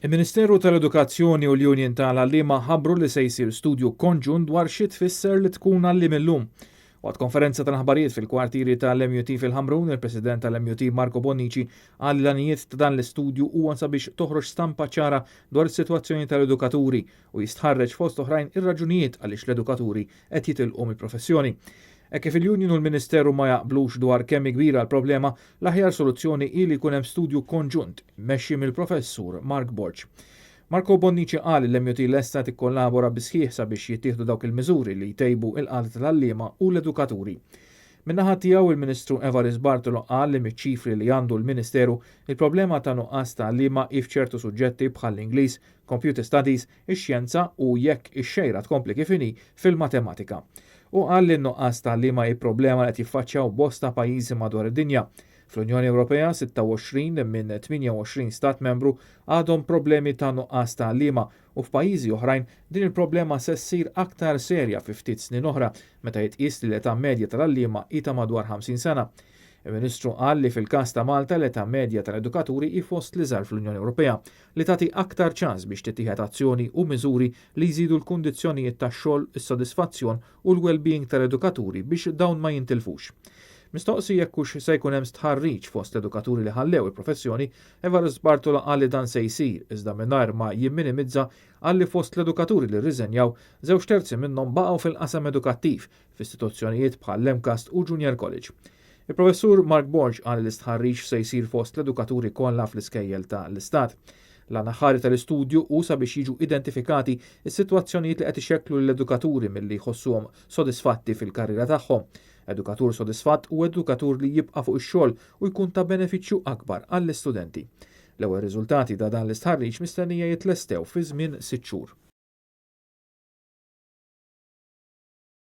Il-Ministeru tal-Edukazzjoni u l-Union tal-Għalliema ħabbru li se jsir studju konġunt dwar xi tfisser li tkun għalliem illum. Waqt konferenza tal-aħbarijiet fil-kwartieri tal-MUT fil-Ħamrun, il-President tal-MUT Marco Bonnici qal li l-għanijiet ta' dan l-istudju huwa sabiex toħroġ stampa ċara dwar is-sitwazzjoni tal-edukaturi u jistħarreġ fost oħrajn ir-raġunijiet għaliex l-edukaturi qed jitilqu mill-professjoni. Hekk kif il-Union u l-Ministeru ma jaqblux dwar kemm hi kbira l-problema, l-aħjar soluzzjoni hi li jkun hemm studju konġunt immexxi mill-Professur Mark Borg. Marco Bonnici qal li l-MUT lesta tikkollabora bis-sħiħ sabiex jittieħdu dawk il-miżuri li jtejbu l-qagħda tal-għalliema u l-edukaturi. Min-naħa tiegħu, il-Ministru Evarist Bartolo qal li miċ-ċifri li għandu l-Ministeru, il-problema ta' nuqqas ta' għalliema hi f'ċertu suġġetti bħall-Ingliż, Computer Studies, ix-xjenza u, jekk ix-xejra tkompli kif inhi, fil-matematika. Hu qal li n-nuqqas ta' għalliema hi problema li qed jiffaċċjaw bosta pajjiżi madwar id-dinja. Fl-Unjoni Ewropea, 26 minn 28 stat membru għadhom problemi ta' nuqqas ta' għalliema u f'pajjiżi oħrajn din il-problema se ssir aktar serja fi ftit snin oħra meta jitqies li l-età medja tal-għalliema hi ta' madwar 50 sena. Il-Ministru qal li fil-każ ta' Malta l-età medja tal-edukaturi hi fost l-iżgħar fl-Unjoni Ewropea, li tagħti aktar ċans biex tittieħed azzjoni u miżuri li jżidu l-kundizzjonijiet tax-xogħol, is-sodisfazzjon u l-wellbeing tal-edukaturi biex dawn ma jintilfux. Mistoqsi jekk hux se jkun hemm stħarriġ fost l-edukaturi li ħallew il-professjoni, Evarist Bartolo qal li dan se jsir, iżda mingħajr ma jimminimizza qal li fost l-edukaturi li rriżenjaw, żewġ terzi minnhom baqgħu fil-qasam edukattiv, f'istituzzjonijiet bħal l-MCAST u Junior College. Il-Professur Mark Borg qal li l-istħarriġ se jsir fost l-edukaturi kollha fl-iskejjel ta' l-Istat. L-għan aħħari tal-istudju hu sabiex jiġu identifikati s-sitwazzjonijiet li qed ixekklu lill-edukaturi milli jħossuhom sodisfatti fil-karriera tagħhom. Edukatur sodisfatt hu edukatur li jibqa' fuq ix-xogħol u jkun ta' benefiċċju akbar għall-istudenti. L-ewwel riżultati ta' dan l-istħarriġ mistennija jitlestew fi żmien sitt xhur.